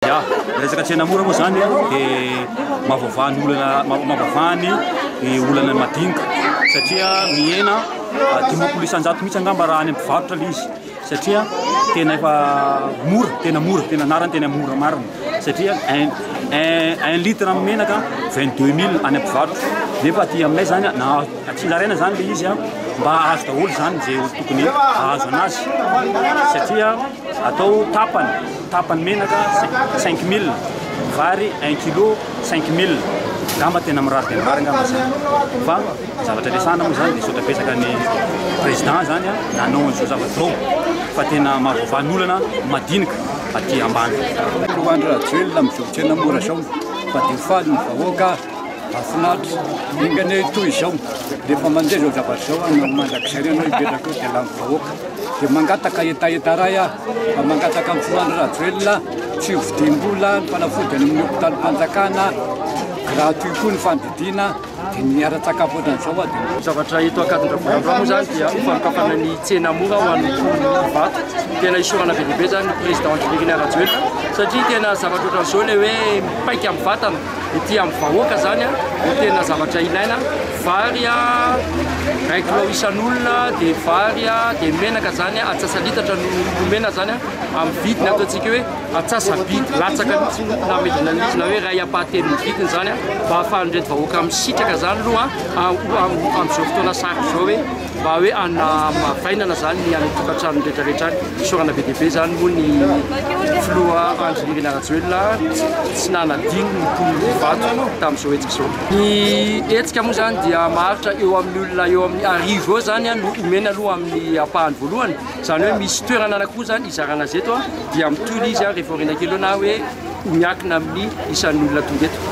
Ya, resaka tsena mora moa zany dia mahavoavaha ny olana mahavoavaha ny olana madinika satria mihena 50% mihitsy angamba raha any amin'ny mpivarotra ilay izy satria tena efa mora, tena mora, tena anarany tena mora marina satria un un litre amin'ny menaka 22 mille any amin'ny mpivarotra nefa aty aminay zany na tsinjaraina zany ilay izy mba azo daholo zany zay olo tokony ahazo anazy satria atao tapany tapany menaka 5000, vary 1 kilo 5000, ngamba tena mirary dia mirary angamba zany. Fa zavatra resahana moa zany dia saotra betsaka ny président zany a nanao an'izao zavatra zao fa tena mahavoavaha ny olana madinika aty ambany. Andry Rajoelina amin'izao tsena mora zao fa dia faly ny vahoaka, mahafinaritra ingane toy izao. Rehefa mandeha zao zavatra zao anao mandrakizay anao hipetraka eo dia lany vahoaka dia mangataka hetaheta ray ah fa mangataka amin'ny filoha Andry Rajoelina tsy hovidiam-bola ny fanafody any amin'ny hopitalim-panjakana, gratuit koa ny fandidiana dia miara-tsakafo ohatran'izao ah dia Zavatra eto Ankadindravola androany moa zany dia fanokafana ny tsena mora ho an'ny mponin'Ivato. Tena isaorana be dia be zany ny président Andry Nirina Rajoelina satria tena zavatra ohatran'izao le hoe mipaika amin'ny vatana ety amin'ny vahoaka zany a no tena zavatra ilaina. Vary a 1 kilo isan'olona, dia vary a, dia menaka zany antsasa-litatra no nomena zany a amin'ny vidiny ataontsika hoe antsasa-bidy latsaka mihitsy no namidina an'izy, na hoe ray ampahatelon'ny vidiny zany a mba ahafahan'ireto vahoaka misitraka zany aloha amin'izao fotoana sarotra izao, hoe mba hoe anamafainana zany ny any tokantrano rehetrarehetra any. Isaorana be dia be zany moa ny filoha Andry Nirina Rajoelina tsy nanadino ny mponin'Ivato tamin'izao hetsika izao. Ny hetsika moa zany dia maharitra eo amin'ny olona eo amin'ny 1000 eo zany no omena aloha amin'ny ampahany voalohany, zany hoe misy toerana anankiroa zany izarana azy eto a dia mitoly izy a rehefa aoriana kely eo, na hoe miankina amin'ny isan'ny olona tonga eto.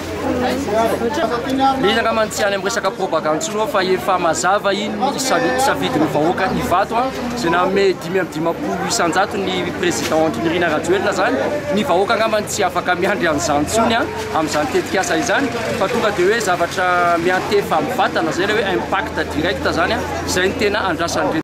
Le izy angamba tsy any amin'ny resaka propagande intsony fa efa mazava iny ny safidin'ny vahoaka Ivato a zay nanome 55% ny président Andry Nirina Rajoelina zany. Ny vahoaka angamba tsy afaka miandry an'izany intsony a amin'izany tetikasa izany fa tonga dia hoe zavatra miantefa amin'ny vatana zay le hoe impact direct zany a zay ny tena andrasan'ny.